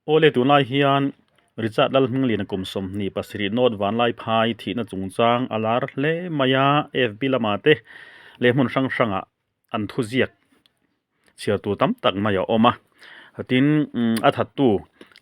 Awle tunlai hian Richard Lalhmingliana kum 27 North Vanlaiphai thihna chungchang a lar hle mai a, FB lamah te leh hmun hrang hrangah an thuziak chhiar tur tam tak mai a awm a. Tin, a thattu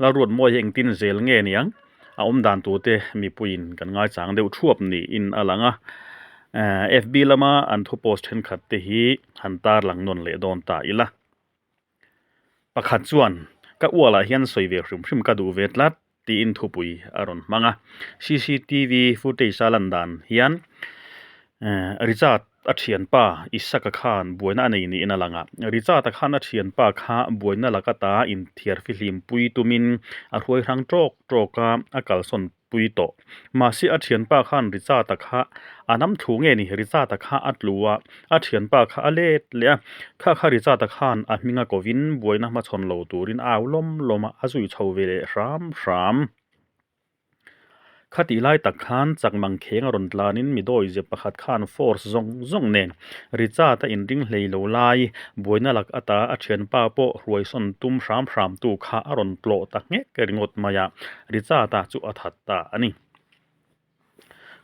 Lalruatmawi hi engtin zel nge niang a awm dan tur te mipuiin kan ngaichang deuh thuap niin a lang a. FB lama an thu post thenkhat te hi han tarlang nawn leh dawn ta ila. Pakhat chuan, Ka ualah hian sawi ve hrim hrim ka duh ve tlat, tiin thupui a rawn hmang a. Cctv footage a lan dan hian Richard a thianpa Isaka khan buaina a nei niin a lang a. Richard-a khan a thianpa kha buaina laka ta inthiar fihlim pui tumin a hruai hrang tawk tawk a, a kalsawn pui tawh. Mahse a thianpa khan Richard-a kha a nam thlu nge ni? Richard-a kha a tlu a, a thianpa kha a let leh a. Kha kha Richard-a khan a hminga kovin buaina hmachhawn lo turin a au lawm lawm a, a zui chho ve leh hram hram. Khatih lai tak khan chak mang kheng a rawn tlanin mi dawi zep pakhat khan force zawng zawng nen Richard-a inring hlei lo lai buaina lak ata a thianpa pawh hruaisawn tum hram hram tu kha a rawn tlawh ta nghek ringawt mai a. Richard-a chu a that ta a ni.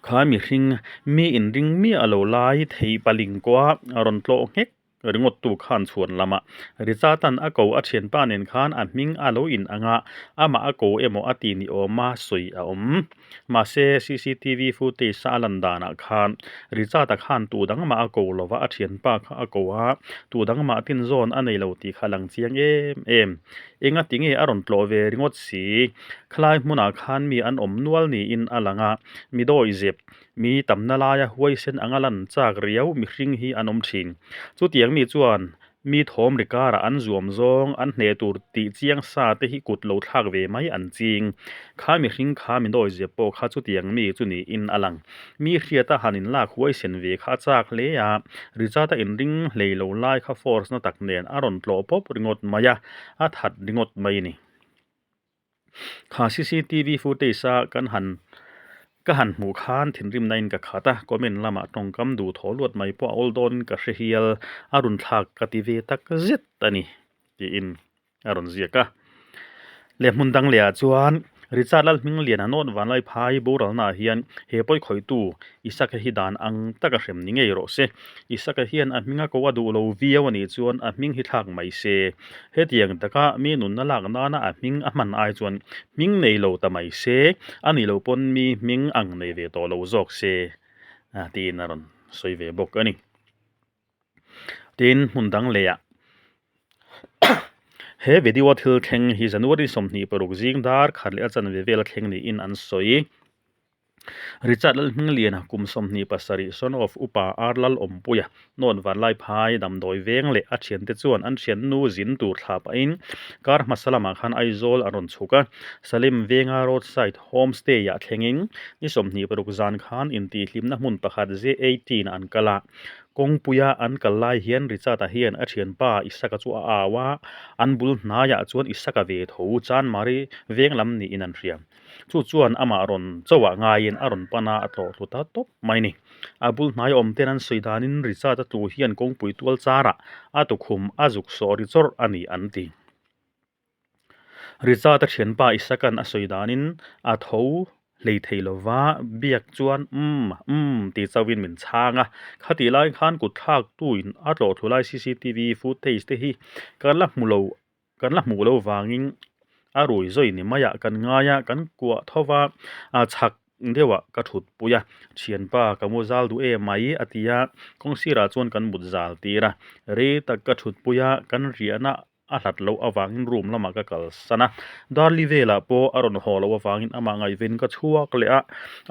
Kha mihring mi inring miah lo lai thei paling kawha rawn tlawh nghek ringawt tu khan chhuan lamah Richard-a'n a ko a thianpa nen khan a hming a lo in ang a, amah a ko emaw a ti ni awma sawi a awm. Mahse, cctv footage a lan danah khan Richard-a khan tu dang mah a ko lova a thianpa kha a ko a, tu dang mah tinzawn a nei lo tih kha a lang chiang em em. Enga ti nge a rawn tlawh ve ringawt si? Khalai hmunah khan mi an awm nual niin a lang a, mi dawi zep, mi tamna laia huaisen anga lan chak riau mihring hi an awm thin. Chutiang mi chuan mi thawm ri karah an zuam zawng an hneh tur tih chiang sa te hi kut lo thlak ve mai an ching. Kha mihring kha mi dawi zep pawh kha chutiang mi chu niin a lang. Mi hriata han inlak huaisen ve kha a chak hle a, Richard-a inring hlei lo lai kha force na tak nen a rawn tlawh pawp ringawt mai a, a that ringawt mai a ni. Kha cctv footage a kan han ka han hmuh khan thinrimna in ka khat a, comment lamah tawngkam duh thaw luat mai pawh a awl dawn ka hre hial, a run thlak ka ti ve tak zet a ni tiin a rawn ziak a. Leh hmun dang lehah chuan Richard Lalhmingliana North Vanlaiphai boralnaah hian he pawi khawihtu Isaka hi dan ang taka hrem ni ngei rawh se. Isaka hian a hminga ko a duh lo viau a nih chuan a hming hi thlak mai se. Hetiang taka mi nunna lak nana a hming a hman ai chuan hming nei lo ta mai se, a nih loh pawn mi hming ang nei ve tawh lo zawk se tiin a rawn sawi ve bawk a ni. Tin, hmun dang lehah he video thil thleng hi January 26 zing dar khat leh a chanve vel a thleng niin an sawi. Richard Lalhmingliana kum 27 son of Upa R Lalawmpuia North Vanlaiphai damdawi veng leh a thiante chuan an thiannu zin tur thlah pahin kar hmasa lamah khan Aizawl an rawn chhuk a, Salim venga roadside homestay ah thlengin ni 26 zan khan intihhlimna hmun pakhat J18 ah an kal a. Kawngpuia an kal lai hian Richard-a hian a thianpa Isaka chu a au a, an bul hnaiah chuan Isaka ve tho Chanmari veng lam niin an hria. Chu chuan amah rawn chauhah ngaiin a rawn pan a, a tlawh thlu ta tawp mai a ni. A bul hnai awm ten an sawi danin Richard-a tlu hian kawngpui tual charah a tukhum a zuk sawh ri chawrh a ni an ti. Richard-a thianpa Isaac-a'n a sawi danin a tho hlei thei lo va, biak chuan umm, umm tih chauhin min chhang a. Khatih lai khan kut thlaktuin a tlawh thlu lai cctv footage te hi kan la hmu lo, kan la hmuh lo vangin a rui zawi ni maiah kan ngai a, kan kuah tho va, a chhak deuhah ka thut pui a, thianpa ka mu zal duh em mai a ti a, kawng sirah chuan kan mut zal tir a, rei tak ka thut pui a, kan riahna a hlat loh avangin room lamah ka kalsan a, Darli velah pawh a rawn haw loh avangin amah ngaihven ka chhuak leh a,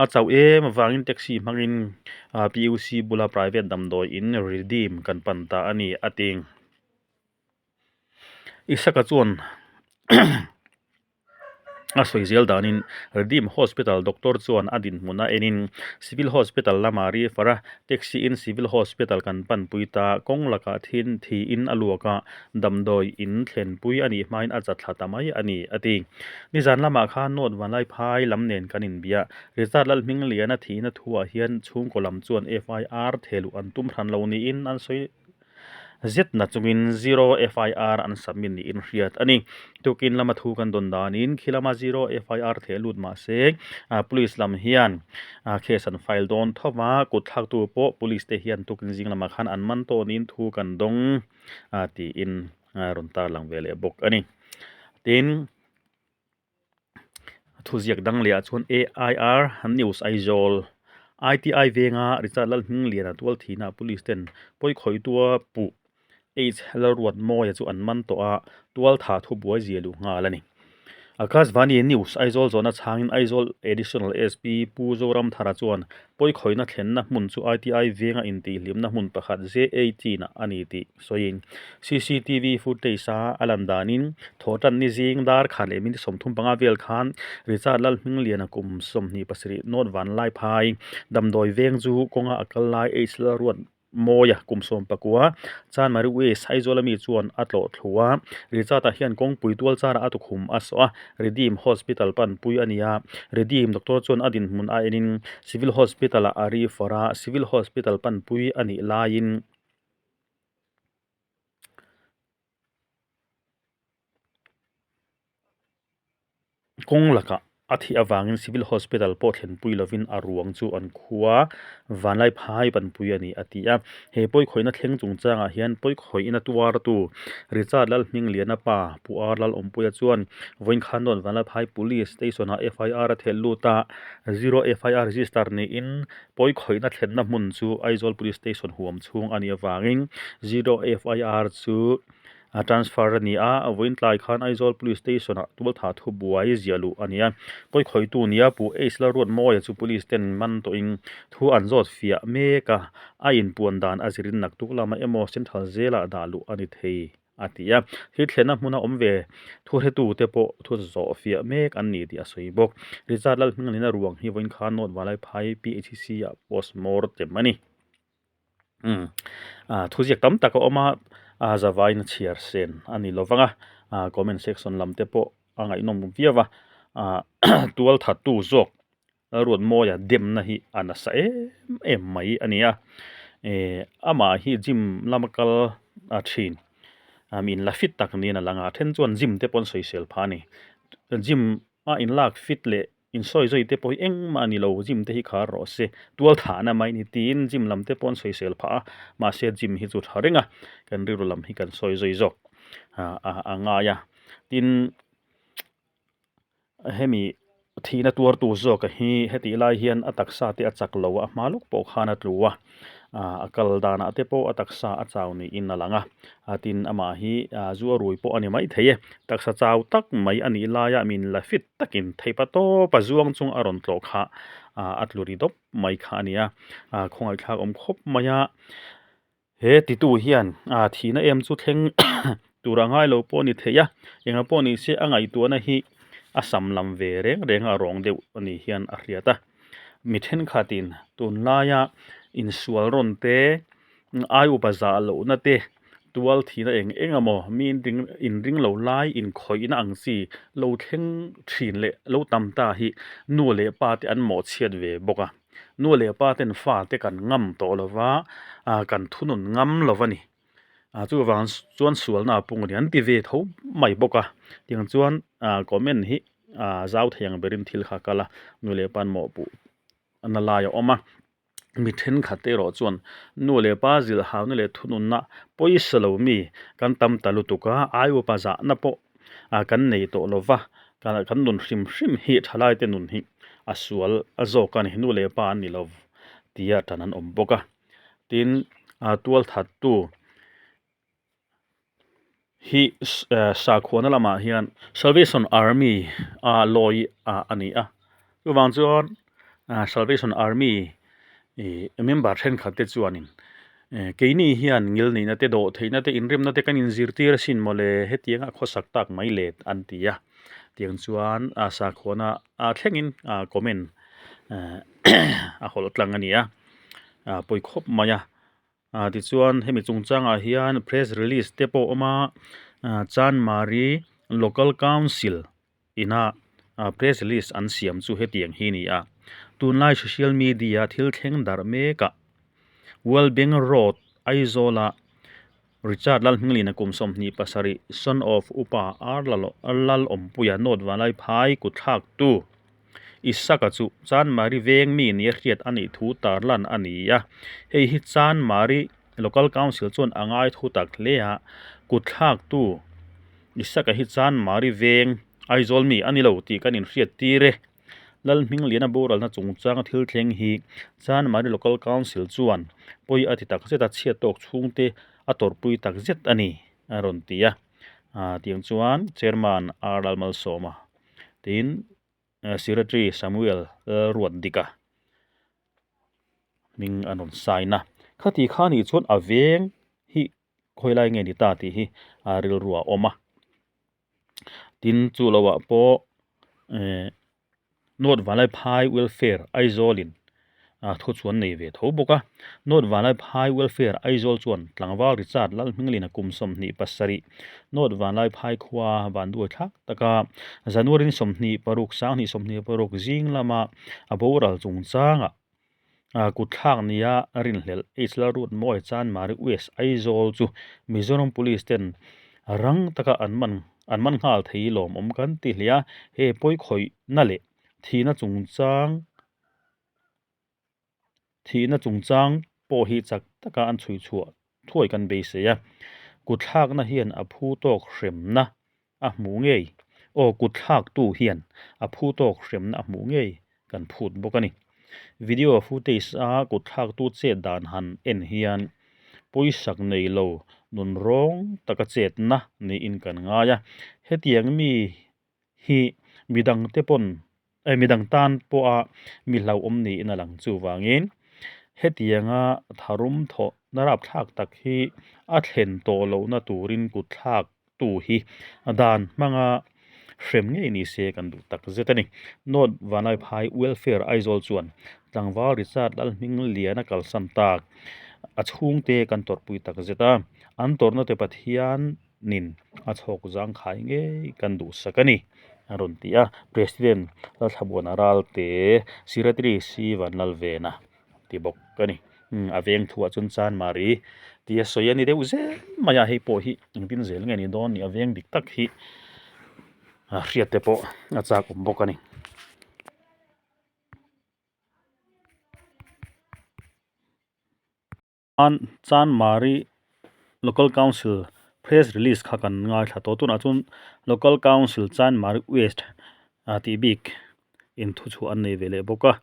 a chauh em avangin taxi hmangin PUC bula private damdawi in redeem kan pan ta a ni a ti. Isaka chuan A sawi zel danin Redeem Hospital doctor chuan a dinhmun a enin Civil Hospital lama refer a, taxi in Civil Hospital kan panpui ta, kawng lakah thin thiin a luak a, damdawi in thlenpui a nih hmain a chatthla ta mai a ni, a ti. Nizan lamah khan North Vanlaiphai lam nen kan inbia. Richard Lalhmingliana thihna thuah hian chhungkaw lam chuan FIR theluh an tum hran lo niin an sawi. zet na chungin zero FIR an submit niin hriat a ni. Tukin lama thu kan dawn danin khi lama zero FIR theh lut mah se police lam hian case an file dawn tho va, kut thlaktu pawh police te hian tukin zing lamah khan an man tawh niin thu kan dawng tiin rawn tarlang ve leh bawk a ni. Tin. Thuziak dang lehah chuan AIR News Aizawl ITI venga Richard Lalhmingliana tualthihna police ten pawikhawihtua puh H Lalruatmawia chu an man tawh a, tualthah thubuai zia luh nghal a ni. Akashvani News Aizawl zawhna chhangin Aizawl Additional SP Pu Zoramthara chuan pawikhawihna thlenna hmun chu ITI venga intihhlimna hmun pakhat J18 ah a ni tih Sawiin, cctv footage-a a lan danin thawhtan ni zing dar khat leh minute 35 vel khan Richard Lalhmingliana kum 27 North Vanlaiphai damdawi veng chu kawnga a kal lai H Lalruatmawia kum 19 Chanmari West Aizawl ami chuan a tlawh thlu a, Richard-a hian kawngpui tual charah a tukhum a sawh a, Redeem Hospital panpui a ni a, Redeem doctor chuan a dinhmun a enin Civil Hospital-ah a refer a, Civil Hospital panpui a nih laiin. Kawng lakah a thih avangin Civil Hospital pawh thlenpui lovin a ruang chu an khua Vanlaiphai panpui a ni a ti a. He pawikhawihna thleng chungchangah hian pawikhawihna tuartu Richard Lalhmingliana pa Pu R Lalawmpuia chuan vawiin khan dawn Vanlaiphai Police Station-ah FIR a thelh lut a, zero FIR register niin Pawikhawihna thlenna hmun chu Aizawl Police Station huam chhung a nih avangin Zero FIR chu transfer a ni a, vawiin tlai khan Aizawl Police Station-ah tualthah thubuai ziah luh a ni a. Pawikhawihtu nia Pu H Lalruatmawia chu Police ten man tawhin thu an zawt fiah mek a, a inpuan dan a zirin naktuk lamah emaw Central Jail-ah dah luh a ni thei. a ti a. Thil thlenna hmuna awm ve thuhretute pawh thu zawh fiah mek an ni tih a sawi bawk. Richard Lalhminglina ruang hi vawiin khan North Valaiphai PHC ah postmortem a ni. Umm thuziak tam tak a awm a, a zavain a chhiar sen a ni lovang a, comment section lam te pawh a ngaihnawm viau a, tualthattu zawk Ruatmawia demna hi a nasa em em mai a ni a, eh amah hi gym lama kal a thin a mi inla fit tak niin a lang a, then chuan gym te pawh an sawisel phah a ni. Gym a inlak fit leh insawi zawi te pawh hi engmah a ni lo, gym te hi khar rawh se, tual thahna mai a ni tiin gym lam te pawh an sawisel phah a, mahse gym hi chu tha reng a, kan rilru lam hi kan sawi zawi zawk a ngai a, tin. Hemi thihna tuartu zawka hi hetih lai hian a taksa te a chak lo a, a hma lawk pawh khan a tlu a, a kal danah te pawh a taksa a chau niin a lang a, tin amah hi zu a rui pawh a ni maithei e, taksa chau tak mai a nih laia min la fit takin theipa tawpa zuang chung a rawn tlawh kha a tlu ri dawp mai kha a ni a, khawngaihthlak awm khawp mai a. He titu hian thihna em chu thleng tur a ngai lo pawh a ni thei a, engah pawh ni se a ngaihtuahna hi a sam lam ve reng reng a rawng deuh a ni hian a hriat a. Mi thenkhatin tunlaia insual rawn te, ai upa zah lohna te, tual thihna eng eng emaw mi inring lo lai inkhawihna ang chi lo thleng thin leh lo tam ta hi nu leh pa te an mawhchhiat ve bawk a. Nu leh pa ten fa te kan ngam tawh lo va, kan thunun ngam lo va ni. Chuvang chuan sualna a pung a ni an ti ve tho mai bawk a. Tiang chuan comment hi zau thei ang berin thil kha a kal a, nu leh pa an mawhpuh na lai a awm a. Mi thenkhat te erawh chuan nu leh pa zilhhauna leh thununna pawisa lo mi kan tam ta lutuk a, ai upa zahna pawh kan nei tawh lo va, kan nun hrim hrim hi thalaite nun hi a sual a zawk a ni, nu leh pa an ni lo tia tan an awm bawk a. Tin, tualthattu hi sakhuana lamah hian Salvation Army a lawi a ni a, chuvang chuan Salvation Army Ih member thenkhat te chuanin eh keini hian ngil nihna te dawh theihna te inremna te kan inzirtir asin mawle hetianga khawsak tak mai let an ti a tiang chuan a sakhuana a thlengin a comment eh a hawlh tlang a ni a a pawi khawp mai a ah tichuan hemi chungchangah hian press release te pawh a awm a Chanmari local council ina press release an siam chu hetiang hi a ni a, tunlai social media thil thleng darh mekah World Bank Road Aizawla. Richard Lalhminglina kum 27, son of Upa Ar Lalawmpuia North Vanlaiphai kutthlaktu Isaka chu Chanmari veng mi nia hriat a nih thu tarlan a ni a. Hei hi Chanmari Local Council chuan a ngai thu tak hle a, kutthlaktu Isaka hi Chanmari veng Aizawl mi a ni lo tih kan inhriat tir e. Lalhmingliana boralna chungchanga thil thleng hi Chanmari Local Council chuan pawi a ti tak zet a, chhiat tawk chhungte a tawrhpui tak zet a ni, a rawn ti a. Tiang chuan Chairman R Lalmalsawma tiin Secretary Samuel Lalruatdika hming an rawn sign a. Khati kha nih chuan a veng hi khawilai nge ni ta tih hi a rilru a awm a. Tin, chu loah pawh eh North Vanlaiphai Welfare Aizawlin thu chu an nei ve tho bawk a. North Vanlaiphai Welfare Aizawl chuan tlangval Richard Lalhminglina kum 27 North Vanlaiphai khua vanduai thlak taka January ni 26 2026 zing lama a boral chungchangah Kutthlak nia rinhlelh H Lalruatmawi Chanmari West Aizawl chu Mizoram Police ten rang taka an man an man nghal thei lawmawm kan ti hle a, he pawikhawihna leh thihna chungchang thihna chungchang pawh hi chak taka an chhui chhuah thuai kan beisei a, kutthlakna hian a phu tawk hremna a hmuh ngei. Aw kut thlaktu hian a phu tawk hremna a hmuh ngei kan phut bawk a ni. Video footage a kut thlaktu chet dan han en hian pawisak nei lo nun rawng taka chetna niin kan ngai a. Hetiang mi hi midangte pawn midang tan pawha mi hlauhawm niin a lang. Chuvangin hetianga tharum thawhna rapthlak tak hi a thlen tawh lohna turin kut thlak tu hi dan hmanga hrem ngei ni se kan duh tak zet a ni. North Vanlaiphai Welfare Aizawl chuan tlangval Richard Lalhmingliana kalsan tak a chhungte kan tawrhpui tak zet a, an tawrhna te Pathianin a chhawk zangkhai ngei kan duhsak a ni a rawn ti a. President Lalthlabuana Ralte, Secretary C Vanlalvena ti bawk a ni. A veng thuah chuan Chanmari tia sawi a ni deuh zel mai a, hei pawh hi engtin zel nge ni dawn ni a veng dik tak hi a hriat te pawh a chak awm bawk a ni. Chanmari Local Council Press Release kha kan ngaithla tawh tunah chuan Local Council Chanmari West tih bik in thu chhuah an nei ve leh bawk a.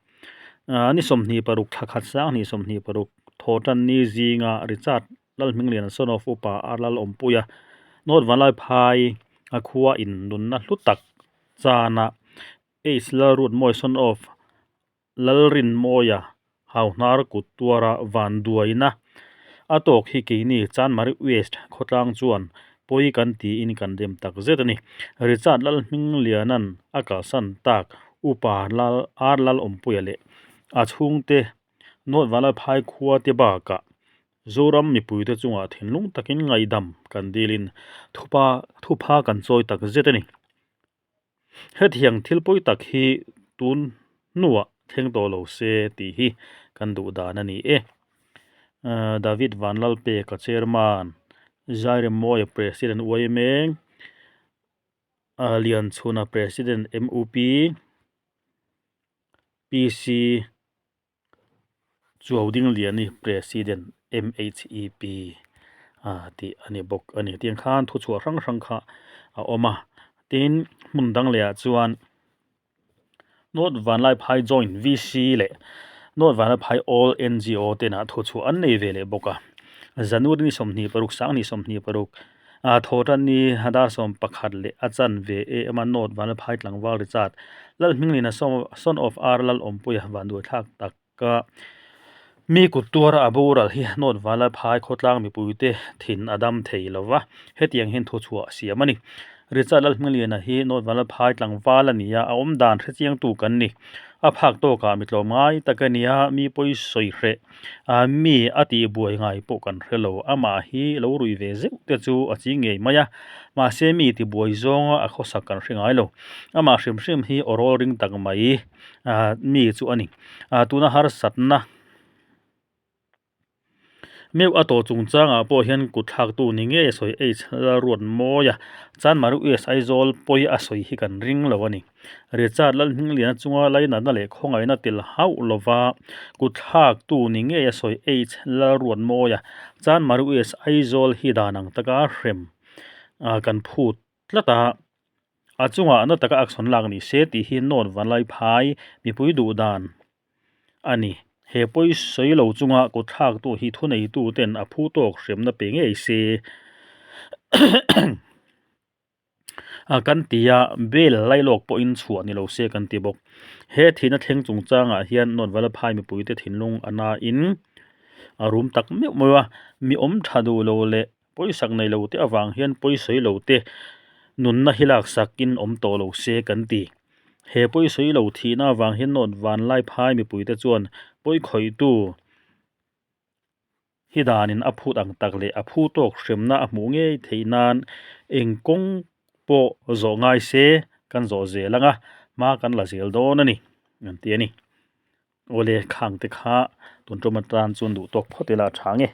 Ni 26 thla khat sang 26 thaw tan ni zinga Richard Lalhmingliana son of Upa R Lalawmpuia North Vanlaiphai a khua in nunna hlu tak chana H Lalrutmawi son of Lalrinmawia Hauhnar kut tuara vanduaina a tawk hi keini Chanmari West khawtlang chuan pawi kan tiin kan dem tak zet a ni. Richard Lalhmingliana'n a kalsan tak Upa Lal R Lalawmpuia leh a chhungte North Vanlalphai khua te bakah Zoram mipuite chungah thinlung takin ngaihdam kan dilin thupa thupha kan chawi tak zet a ni. Hetiang thil pawi tak hi tun hnuah thleng tawh lo se tih hi kan duh dan a ni e. David Vanlalpeka Chairman, Zairemmawia President yma, Lianchhuna President MUP, PC Chuaudingliani President MHEP tih a ni bawk a ni. Tiang khan thuchhuah hrang hrang kha a awm a. Tin, hmun dang lehah chuan North Vanlaiphai Joint VC leh North Vanlaiphai All NGO tena thuchhuah an nei ve leh bawk a. January ni 26 2026 Thawhtan ni dar 11 leh a chan ve em a North Vanlaiphai tlangval Richard Lalhminglina son of R Lalawmpuia vanduaithlak taka mi kut tuara a boral hi North Vanlaiphai khawtlang mipuite thin a dam thei lo va, hetiang hian thuchhuah a siam a ni. Richard Lalhmingliana hi North Vanlaiphai tlangval a ni a, a awmdan hrechiangtu kan ni. A phak tawkah mi tlawmngai tak a ni a, mi pawi sawi hreh Mi a tih buai ngai pawh kan hre lo. Amah hi lo rui ve zeuh te chu a chi ngei mai a, mahse mi ti buai zawnga a khawsak kan hre ngai lo. Amah hrim hrim hi aw rawl ring tak mai mi chu a ni. Tuna harsatna Meuh a tawh chungchangah pawh hian kut thlaktu ni ngei a sawi H Lalruatmawia Chanmari US Aizawl pawi a sawi hi kan ring lo a ni. Richard Lalhmingliana chunga lainatna leh khawngaihna tel hauh lova kut thlaktu ni ngei a sawi H Lalruatmawia Chanmari US Aizawl hi dan ang taka hrem kan phut tlat a, a chungah na taka action lak ni se tih hi North Vanlaiphai mipui duh dan a ni. He pawi sawi lo chunga kut thlaktu hi thuneitu ten a phu tawk hremna pe ngei se a kan ti a, bail lailawk pawhin chhuah ni lo se kan ti bawk. He thihna thleng chungchangah hian North Vanlaiphai mipuite thinlung a nain a rum tak meuh meuh a, mi awm tha duh lo leh Pawisak nei lo te avang hian pawisawi lo te nunna hi laksak in awm tawh lo se kan ti. He pawisawi lo thihna avang hian North Vanlaiphai mipuite chuan pawikhawihtu hi danin a phut ang tak leh a phu tawk hremna a hmuh ngei theih nan eng kawng pawh zawh ngai se kan zawh zel ang a, hma kan la zel dawn a ni, an ti a ni. Awle khang te kha tun tum atan chuan duh tawk phawt ila a tha nge.